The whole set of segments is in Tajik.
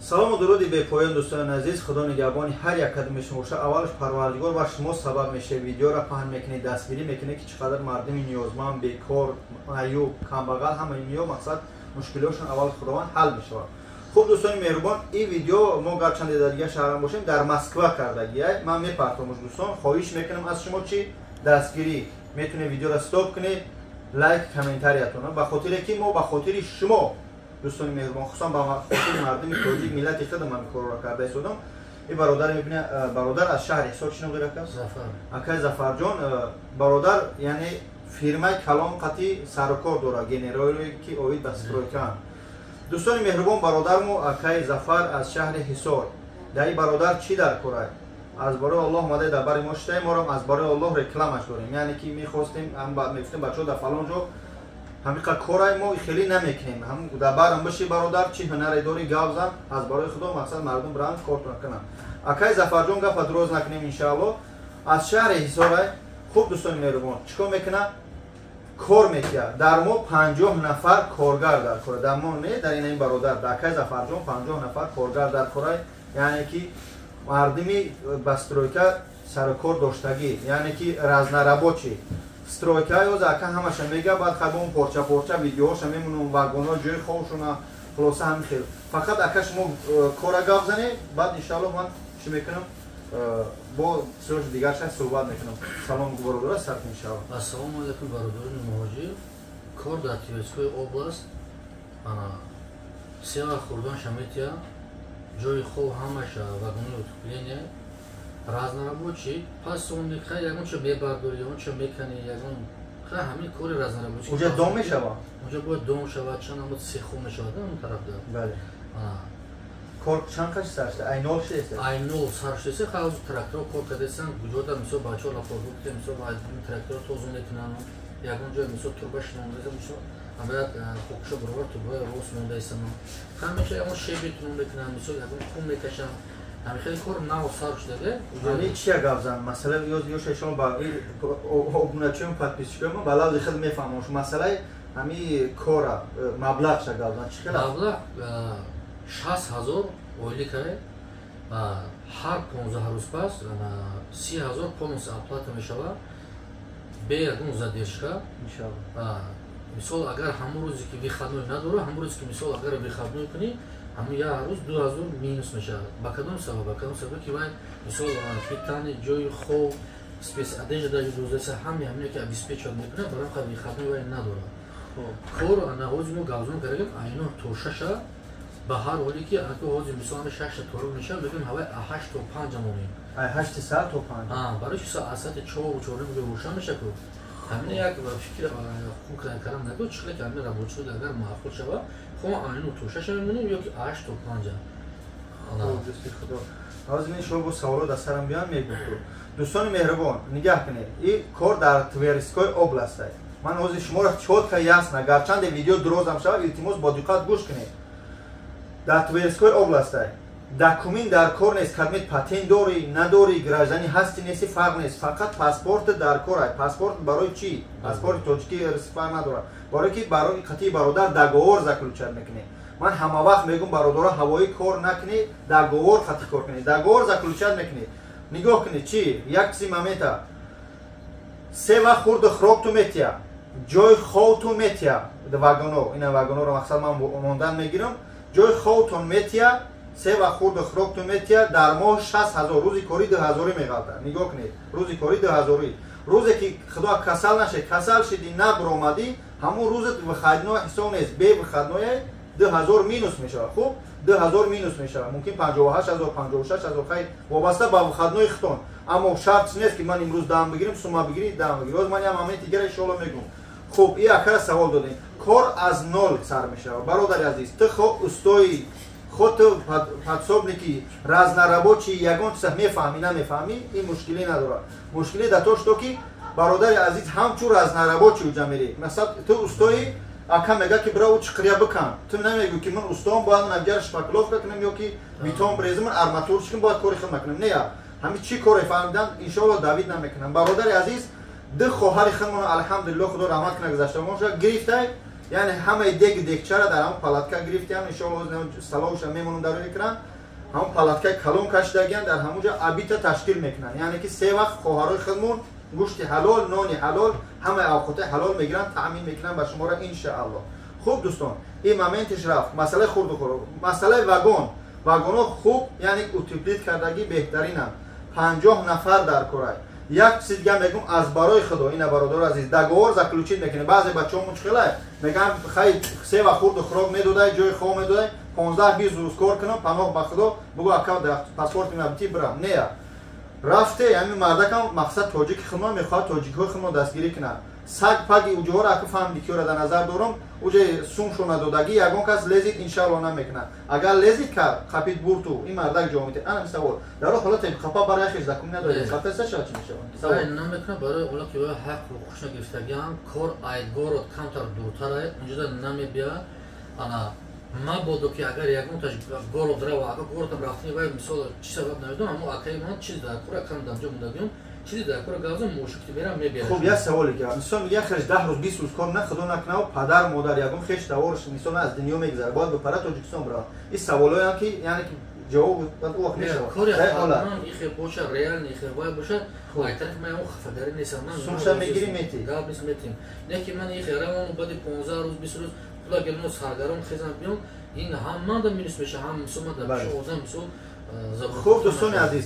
Салому дуруди бепоён, дӯстони азиз. Худо нигаҳбони ҳар як кадоми шумо боша. Аввалаш Парвардигор ва шумо сабаб мешавед, видеоро паҳн мекунед, дастгирӣ мекунед, ки чӣ қадар мардуми ниёзманд, бекор, аюб, камбағал, ҳамаи ниё мақсад мушкилиҳошон аввал Худованд ҳал мешавад. Хуб, дӯстони меҳрубон, ин видео мо гарчанде дар дигар шаҳрам бошем, дар Москва кардагиай. Ман мепартомуш, дӯстон, хоҳиш мекунам аз шумо, чӣ дастгирӣ метунед, видеоро стоп кунед, лайк, комментариятона, ба хотире ки мо ба хотири шумо, дӯстони меҳрубон, хусусан ба хотири мардуми тоҷик, миллати худам ҳамин корро карда истодам. Ин бародар мебина, бародар аз шаҳри Ҳисор, чӣ ном дорад ака? Зафар. Акай Зафарҷон, бародар, яъне фирмаи калон қати сарукор дорад, генерале ки оид ба стройкаанд. Дӯстони меҳрубон, бародармо акай Зафар аз шаҳри Ҳисор. Дар ин бародар чӣ дар корай? Аз барои Аллоҳ омадай дар бари мо шидаи, морам аз барои Аллоҳ рекламаш дорем. Яъне ки мехостем, мегуфтем, бачаҳо, дар фалон ҷо ҳамиқа корай, мо хеле намекунем. Ҳам дар барам биши, бародар, чӣ ҳунаре дорӣ, гап зан, аз барои Худо, мақсад мардум биранд, кортон кунанд. Акай Зафарҷон, гапа дуроз накунем, иншаалло, аз шаҳри Ҳисорай. Хуб, дӯстони меҳрубон, чӣ кор мекунад? Кор мекунад. Дар мо 50 нафар коргар дар кора. Дар мо не, дар ин бародар, дар акай Зафарҷон 50 нафар коргар дар корай, яъне ки мардуми ба стройка сарукор доштагӣ, яъне ки разнорабочий стройка. Ёз ака ҳамаша мега, баъд хабон порча порча видеоҳоша мемонам, вагонҳо, ҷои хобшуна, хулоса ҳамин хел. Фақат ака шумо кора гап занед, баъд иншаалло ман чӣ мекунам, бо чизош дигарша суҳбат мекунам. Салом, бародара, сар иншаалло. Ассалому алайкум, бародарони муҳоҷир. Кор дар Тверской област, ана се вақт хӯрдан шаметия, ҷои хоб, ҳамаша, вагони отопления, разнорабочий. Пас он хай ягон чо мебардорӣ, ягон чо мекани, ягон хай ҳамин кори разнорабочий. Уҷа дом мешава? Уҷа бояд дом шавад, чанд намуд сехо мешавад он тарафда. Бале, кор чанд қаш сар шуда? Ай нол шудеста? Ай нол сар шудеста. Хай ҳозир трактор кор кардесан, куҷода, мисол, бачаҳо лапоргу кутем, мисол, трактор тозу мекунанд, ягон ҷой, мисол, турба шинондаеса, мисол, ҳамаяк хокша баробар турбаи рост мондаесам, ҳамеша ягон шебетун мекунанд, мисол, ягон кум мекашанд. Ҳамин хеле кор нав сар шудаге. Ҳамин чия гап зан, масъала ёша шумо ба обуначиён, подписчикои ба лавзи худ мефаҳмам. Масъалаи ҳамин кора, маблағша гап зан, чӣ хел? Маблағ 60 000 ойликае, ҳар 15 рӯз пас 30 000 полностью оплата мешавад, бе ягон задержка. Мисол, агар ҳамон рӯзе ки выходной надора, ҳамон рӯзе ки, мисол, агар выходной кунӣ, ҳамон як рӯз 2000 минус мешавад. Ба кадом сабаб? Ба кадом сабаб ки вай, мисол, питание, ҷои хоб, спецодежда даже дозаса, ҳами ҳамине ки обеспечивать мекунад, барои ха выходной вай надорад. Кор ана ҳозир мо гавзон кардагим айно то шаша. Ба ҳар ҳоле ки анако ҳозир, мисол, ҳами шашта торик мешавад, мегӯем ҳавай ҳашт то панҷ амонем. Ҳашти саат то панҷ? Барои чи аз саати чору чорним рӯшан мешавад ку. Ҳамин як фикр хуб кардам наку, чӣ хеле ки ҳамин рабочий агар маъқул шавад, хо айно то шаша мемонем ё ки ҳашт то панҷа. Худо ҳозир мин шумо бо саволо дар сарам биён, мегӯм. Дӯстони меҳрубон, нигаҳ кунед, ин кор дар Тверской област. Ман ҳозир шуморо чётко, ясно, гарчанде видео дурозам шавад, илтимос, бо диққат гӯш кунед. Дар Тверской област документ дар кор нест. Кадмет патент дорӣ, надорӣ, гражданин ҳасти, нести, фарқ нест, фақат паспорт дар кор. Паспорт барои чӣ? Паспорти тоҷикӣ фарқ надорад, барое ки барои қатъи бародар договор заключать мекунед. Ман ҳама вақт мегӯм, бародаро, ҳавоӣ кор накунед, договор қатъи кор кунед. Договор заключать мекунед. Нигоҳ кунед, чӣ як чизи момента: се вақт хурду хӯрокту метия, ҷои ховту метия, вагоно, ина вагоноро мақсад ман мондан мегирам, ҷои ховтон метия, се вақт хурду хӯрокту метия, дар моҳ 60 000, рӯзи корӣ дуҳазорӣ меғалта. Нигоҳ кунед, рӯзи корӣ дуҳазорӣ. Рӯзе ки, Худо, касал наше, касал шидӣ, набуромадӣ, ҳамун рӯзат выходной ҳисоб нест, бе выходное 2000 минус мешавад. Хуб, 2000 минус мешавад, мумкин 58 000, 56 000, хай, вобаста ба выходной хитон. Аммо шарт нест ки ман имрӯз дам бигирим, сума бигирӣ, дам бигирӣ. Боз ман як моменти дигара иншоалло мегӯм. Хуб, и акара савол додем. Кор аз нол сар мешавад. Бародари азиз, ту хо устои худ, ту подсобники, разнорабочий, ягон чиза мефаҳмӣ, намефаҳмӣ, ин мушкилӣ надорад. Мушкилӣ дар то шуто ки, бародари азиз, ҳамчун разнорабочий уҷа мерӣ. Масалан, ту устои, ака мега ки бира, чиқирия бикан. Ту намегӯ ки ман устом, бояд ман абҷар шпаклёвка кунам ё ки бетон брезам, ман арматурщик, бояд кори хидмат кунам. Не, ҳами чӣ коре фаҳмидан, иншоалло, давид намекунам. Бародари азиз, ду хоҳари худмон, алҳамдулилло, Худо раҳмат кунад, гузаштагонша гирифтай. Яъне ҳамаи дег дегчара дар ҳамон палатка гирифтиам, иншоалло саловша мемонам дар рӯи экран. Ҳамон палаткаи калон кашидагиан, дар ҳамон ҷо обед а ташкил мекунанд. Яъне ки се вақт хоҳарои худмон гӯшти ҳалол, нони ҳалол, ҳамаи авқотаи ҳалол мегиранд, таъмин мекунанд ба шуморо иншаалло. Хуб дӯстон, ин моментиш рафт. Масъалаи хурду хӯрок, масъалаи вагон. Вагонҳо хуб, яъне утеплить кардагӣ беҳтаринанд. 50 нафар дар корай. Як чизи дига мегум аз барои худо, ина бародари азиз, договор заключить мекунем. Баъзе бачаҳо мушкилай мегӯянд, хай се ва хурду хӯрок медодай, ҷои хоб медодай, 15-20 рӯз кор кунам, паноҳ ба худо, бугӯ ака паспорти ма бити бирам. Не, рафте ҳамин мардакам мақсад тоҷики худмо мехоҳад тоҷикҳои худмо дастгирӣ кунад. Саг паги уҷоҳоро ака фаҳмиди киёра дар назар дорам, уҷа сумшо надодагӣ, ягон кас лезить иншаалло намекунад. Агар лезить кард, қапид бурту, ин мардак ҷавоб медиҳад. Ана савол. Дар он ҳолате қапа барои яхеш закум надорад, қапта шавад, чӣ мешавад? Намекунад, барои ола ки ҳақ ҳуқуқш нагирифтагиам, кор айгорот камтар дуртарай, унҷода намебия. Ана мабодо ки агар ягонташ город рава, ака городам рафтани вай мисол чӣ сабаб намедонам, аммо акаи ман чиз дар кора кам дамҷо мондагиём, чизи дар кора гавзам мошукти мерам мебиярам. Хуб, як саволе ки мисол мегӯяд, хеш 10 рӯз 20 рӯз кор на, худо накунав, падар модар ягон хеш таворш мисол аз дунё мегузарад, бояд ба пара Тоҷикистон бирава. Ин саволоям ки яъне ки ҷавоб бояд ӯ вақт мешавад. Кори ҳатман ихе боша, реально ихе бояд боша. Ай тарафи ман ягон хафагарӣ нестам. Ман сумша мегирӣ, метӣ. Гап нест, метим. Не ки ман ихе равам, баъди 15 рӯз 20 рӯз пула гирмо саргарон хезам биём, ин ҳам ман да минус меша, ҳам мисол ман дар пеши одам мисол. Хуб дӯстони азиз,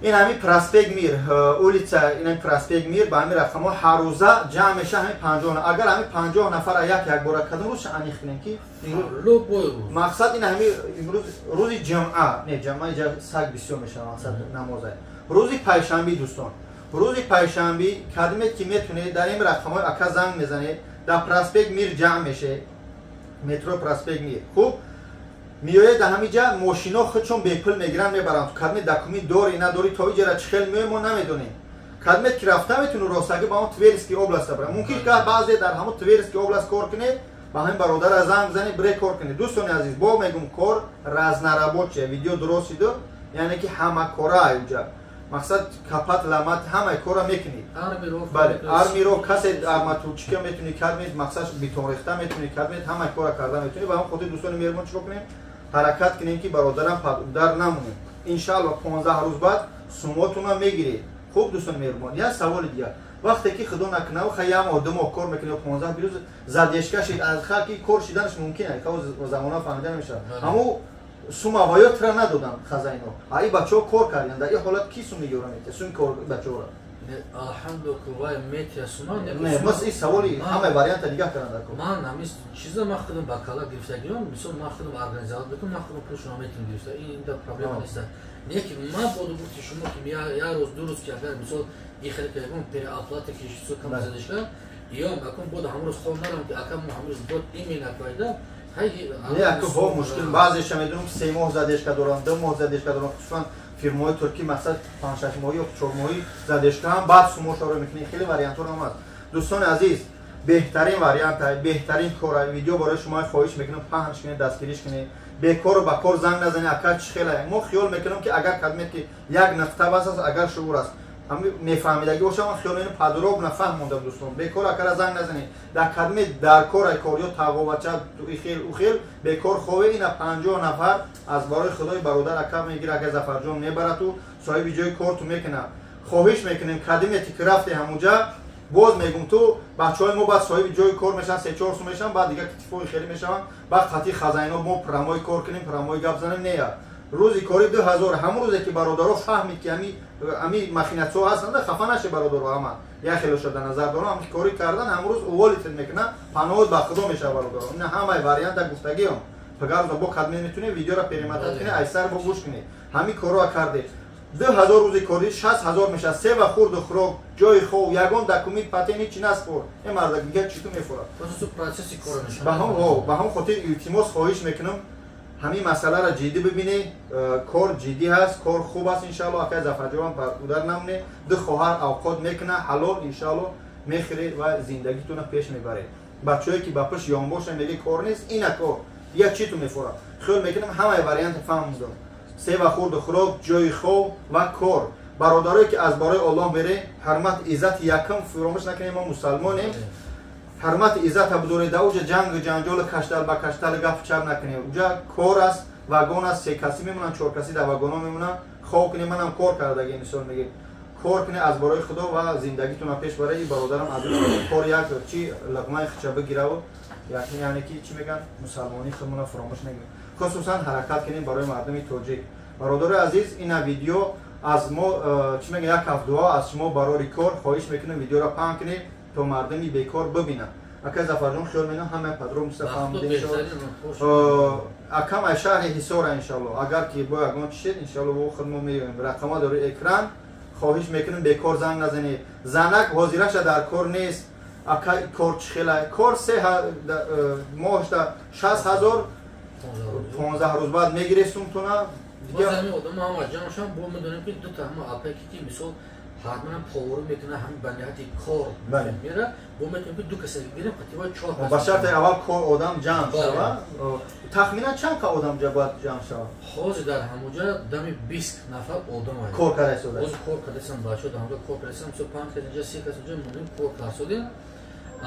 ин ҳамин проспект Мир, улица, ин ҳамин проспект Мир, ба ҳамин рақамҳо ҳаррӯза ҷамъ меша ҳамин 50. Агар ҳамин 50 нафара як якбора кадом рӯзша аниқ кунем ки мақсад ин ҳамин имрӯз рӯзи ҷумъа, не, ҷумъа иҷа саг бисёр мешава, мақсад намоза. Рӯзи пайшанби дӯстон, рӯзи пайшанби кадмет ки метунед дар ин рақамҳои ака занг мезанед, дар проспект Мир ҷамъ мешед, метро проспект Мир. Хуб, меояд дар ҳамин ҷа мошино худшон бепул мегиранд, мебаранд. Кадме документ дори надори, то иҷара чӣ хел меояд, мо намедонем. Кадмет ки рафта метуни ростагӣ ба ҳамон Тверский област бара. Мумкин ки баъзе дар ҳамон Тверский област кор кунед, ба ҳамин бародара занг бизанед, бире кор кунед. Дӯстони азиз, бо мегум, кор разнорабочая, видео дуруст шиду, яъне ки ҳама кора уҷа. Мақсад копать, ломать, ҳамаи кора мекунӣ. Бале, армиро касе арматурчика метунӣ кадмет, мақсад бетон рехта метунӣ кадмет, ҳамаи кора карда метунӣ. Ба ҳамон хотир дӯстони меҳрубон, чикор кунем? Ҳаракат кунем ки бародарам дар намонем. Иншаалло 15 рӯз баъд сумотуна мегиред. Хуб дӯстони меҳрубон, як саволи дигар. Вақте ки худо накунав, ха як моҳ, 2 моҳ кор мекунӣ, 15 рӯз задержка шид, аз ха ки кор шиданаш мумкин аст, замона фаҳмида намешавад. Аммо сума ваётра надоданд хазайно. А ин бачаҳо кор карданд. Дар ин ҳолат ки сум мегирад метия? Сум кор бачаҳоро. Алҳамдулиллоҳ, вай метия сума. Не, мас ин саволи ҳамаи варианта нигоҳ карданд дар кор. Ман ҳамин чиза ман худам ба кала гирифтагиём, мисол ман худам организовать мекунам, ман худам пулшона метавонам гирифта. Ин да проблема нест. Не ки ман боду гуфти шумо ки як рӯз, 2 рӯз ки агар мисол ин хеле ки ягон переоплата ки чизо кам задишка, ё акун боду ҳамон рӯз хоб нарам ки ака мо ҳамон рӯз бод именно пайда. Не, ака ҳо мушкил, баъзеша медонам ки 3 моҳ задержка доранд, 2 моҳ задержка доранд, хусусан фирмаҳои туркӣ мақсад 5-6 моҳӣ ё 4 моҳӣ задержка ҳам баъд сумошаро мекунед. Хеле вариантҳо ҳам аст. Дӯстони азиз, беҳтарин вариант, беҳтарин кор, видео барои шумо хоҳиш мекунам, паҳнш кунед, дастгириш кунед. Бекору ба кор занг назанед, ака чӣ хеле. Мо хиёл мекунам ки агар кадмет ки як нуқта бас аст, агар шуур аст, ҳамин мефаҳмидагӣ бошам, ман хиёл мекунам подробно фаҳмондам дӯстон. Бекор акара занг назанед. Дар кадмет дар кор ай кор ё тағовача ихел ухел бекор хове, ина 50 нафар аз барои худои бародар ака мегира, ака Зафарҷон мебарад ту соҳиби ҷои кор ту мекунад. Хоҳиш мекунем, кадмети ки рафте ҳамунҷа, боз мегум ту бачаҳои мо баъд соҳиби ҷои кор мешаванд, 3-4 сум мешаванд, баъд дигар китифои хеле мешаванд, баъд қатъи хазайно мо прямой кор кунем, прямой гап занем. Не, рӯзи кори 2000 ҳамон рӯзе ки бародаро фаҳмид ки ҳами махинатсо ҳастанд, хафа наше бародаро, ҳама як хелоша дар назар дорам, ҳам кори кардан ҳамон рӯз уволить мекунад, паноҳот ба худо мешавад бародаро. Ина ҳамаи варианта гуфтагиам. Пагар бо кадме метунед видеоро перемотать кунед, айсар бо гӯш кунед. Ҳамин корро кардед. 2000 рӯзи кори 60,000 мешавад. Се ва хурду хӯрок, ҷои хов, ягон документ, патент ҳеч наспор. Ин мардак дигар чӣ ту мефурад? Ба ҳам хотир илтимос хоҳиш мекунам, ҳамин масъаларо ҷиддӣ бибинед. Кор ҷиддӣ ҳаст, кор хуб аст иншаалло. Акай Зафарҷонам удар намонед. Ду хоҳар авқот мекунад, ҳалол иншаалло мехӯред ва зиндагитонро пеш мебаред. Бачаҳое ки ба пушт ёнбошанд меге кор нест, ина кор. Дигар чӣ ту мефурад? Хиёл мекунам ҳамаи варианта фаҳмидам. Се ва хурду хӯрок, ҷои хов ва кор. Бародарое ки аз барои Аллоҳ мере, ҳурмат, иззат якм фаромӯш накунем, мо мусалмонем. Ҳурмати иззата будоред, дар уҷа ҷангу ҷанҷолу каштал ба каштал гап чап накунед. Уҷа кор аст, вагон аст, се касӣ мемонанд, чор касӣ дар вагонҳо мемонанд. Хоб кунед, манам кор кардаги мисол мегӯем. Кор кунед аз барои Худо ва зиндагитонро пеш баред. Ин бародарам аз кор як чи луқмаи хича бигираву яъне ки чӣ мегӯянд, мусалмонии худмонро фаромӯш накунем. Хусусан ҳаракат кунем барои мардуми тоҷик. Бародари азиз, ина видео аз мо чӣ мегӯянд, як ҳафт дуо аз шумо барори кор. Хоҳиш мекунем видеоро паҳн кунед то мардуми бекор бибинанд. Акай Зафарҷон хиёл менам ҳамаи подробностьа фаҳмидем. Акам аз шаҳри Ҳисора иншалло. Агар ки бо ягон чӣ шед, иншалло бо худ мо меоем. Рақама дори экран. Хоҳиш мекунем бекор занг назанед. Занак ҳозираша дар кор нест. Акай кор чӣ хела? Кор се моҳашда 60 000, 15 рӯз баъд мегиред сумтона. Боз ҳамин одамо ҳама ҷамъ шаванд, бо медонем ки дута ҳама апаки ки мисол ҳатман поварӣ мекунад, ҳамин ба ниҳати кор мера, бо метавонем ки ду каса гирем, қатиба чор кас. Ба шарти аввал кор одам ҷамъ шава. Тахминан чанд ка одам бояд ҷамъ шава? Ҳозир дар ҳамуҷа дами 20 нафар одам аст. Кор карда истода. Ҳозир кор кардаистам, бачаҳо дар ҳамуҷа кор кардаистам, мисол панҷ кас инҷа, се кас инҷа мондем, кор карсодем.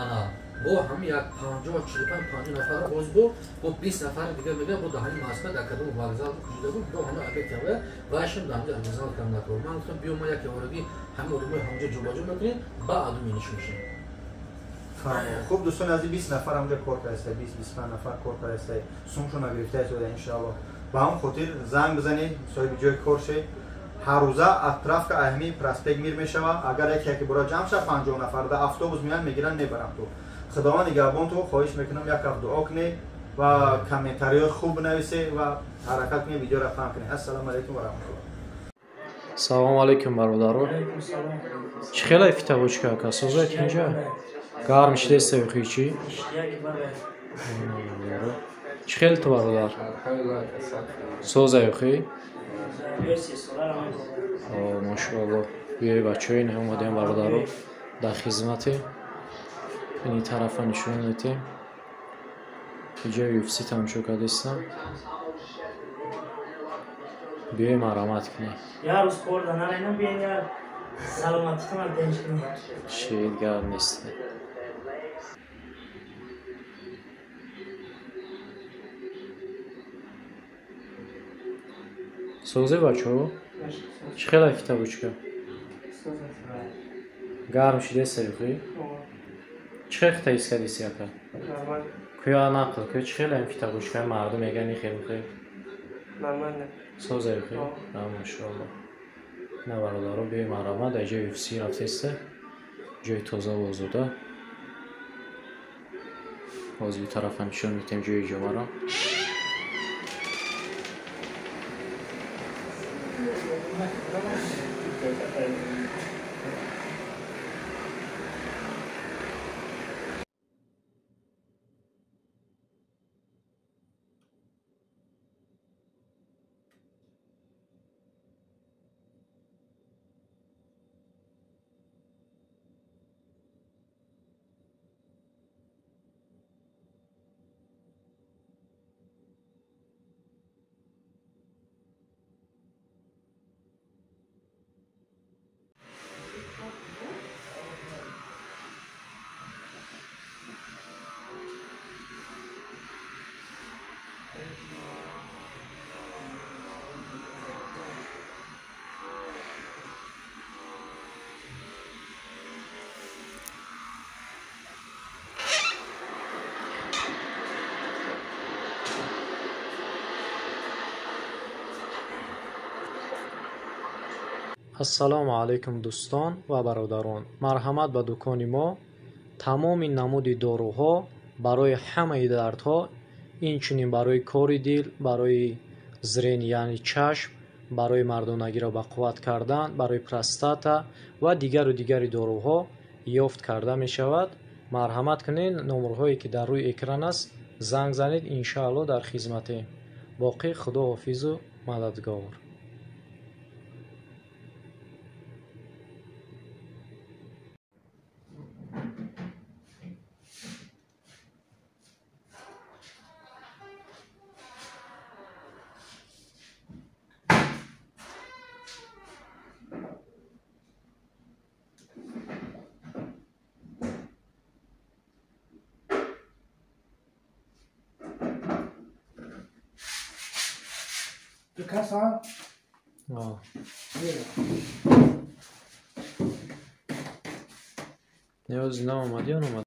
Ана бо ҳами як 50, 45, 50 нафар боз бо 20 нафари дигар мегӯяд, бо дар ҳамин Москва дар кадом вокзал куҷида буд, бо ҳама опять вайшам дар ҳамҷа вокзал кардам накор. Ман гуфтам, биё ма як яворагӣ ҳамин одамои ҳамҷа ҷобаҷо мекунем, баъду менишин мешем. Хуб, дӯстони азиз, 20 нафар ҳамҷа кор кардаиста, 20, 25 нафар кор кардаиста, сумшона гирифта истода иншаалло. Ба ҳамон хотир занг бизанед, соҳиби ҷои кор шед. Ҳаррӯза отправка аҳми проспект Мир мешавад. Агар яке яке бора ҷамъ шава, 50 нафар дар автобус меянд, мегиранд, мебаранд. Ту Худованд нигаҳбон ту. Хоҳиш мекунам, як ҳафт дуо кунед ва комментариҳои хуб бинависед ва ҳаракат кунед, видеоро паҳн кунед. Ассалому алайкум ва раҳматуллоҳ. Салому алайкум, бародаро. Чӣ хеле фитабочка, ака, созед инҷа? Гарм шидеста ё чӣ? Чӣ хел ту, бародар? Соза ё хи? Машоалло. Биёи бачаҳои не омадем, бародаро, дар хизмате. Ини тарафа нишон медиҳем. Иҷа UFC тамошо кардистам. Биёи марамат кунем. Як рӯз кор да нарайна, биён як саломатитона тинч кунем. Шед, гап нест. Созе, бачаҳо? Чӣ хела фитабочка? Гарм шидеста ё хи? Чӣ хел хита ҳис кардиси, ака? Кӯя нақл кӯ, чӣ хела ин фитабочка, мардум мегӯянд ин хел хел. Соза ё хи? Машоалло. На, бародаро, биёи марамат, дар ҷои UFC рафтеста. Ҷои тоза ва озода. Ҳозир тарафа нишон медиҳем ҷои ҷомаро. Ассалому алайкум, дӯстон ва бародарон. Марҳамат ба дукони мо. Тамоми намуди доруҳо барои ҳамаи дардҳо, инчунин барои кори дил, барои зрение, яъне чашм, барои мардонагиро ба қувват кардан, барои простата ва дигару дигари доруҳо ёфт карда мешавад. Марҳамат кунед, номерҳое ки дар рӯи экран аст, занг занед, иншаалло дар хизматем. Боқӣ Худо ҳофизу мададгор. Du kassan? Ja. Не, ҳозир наомад ё наомад?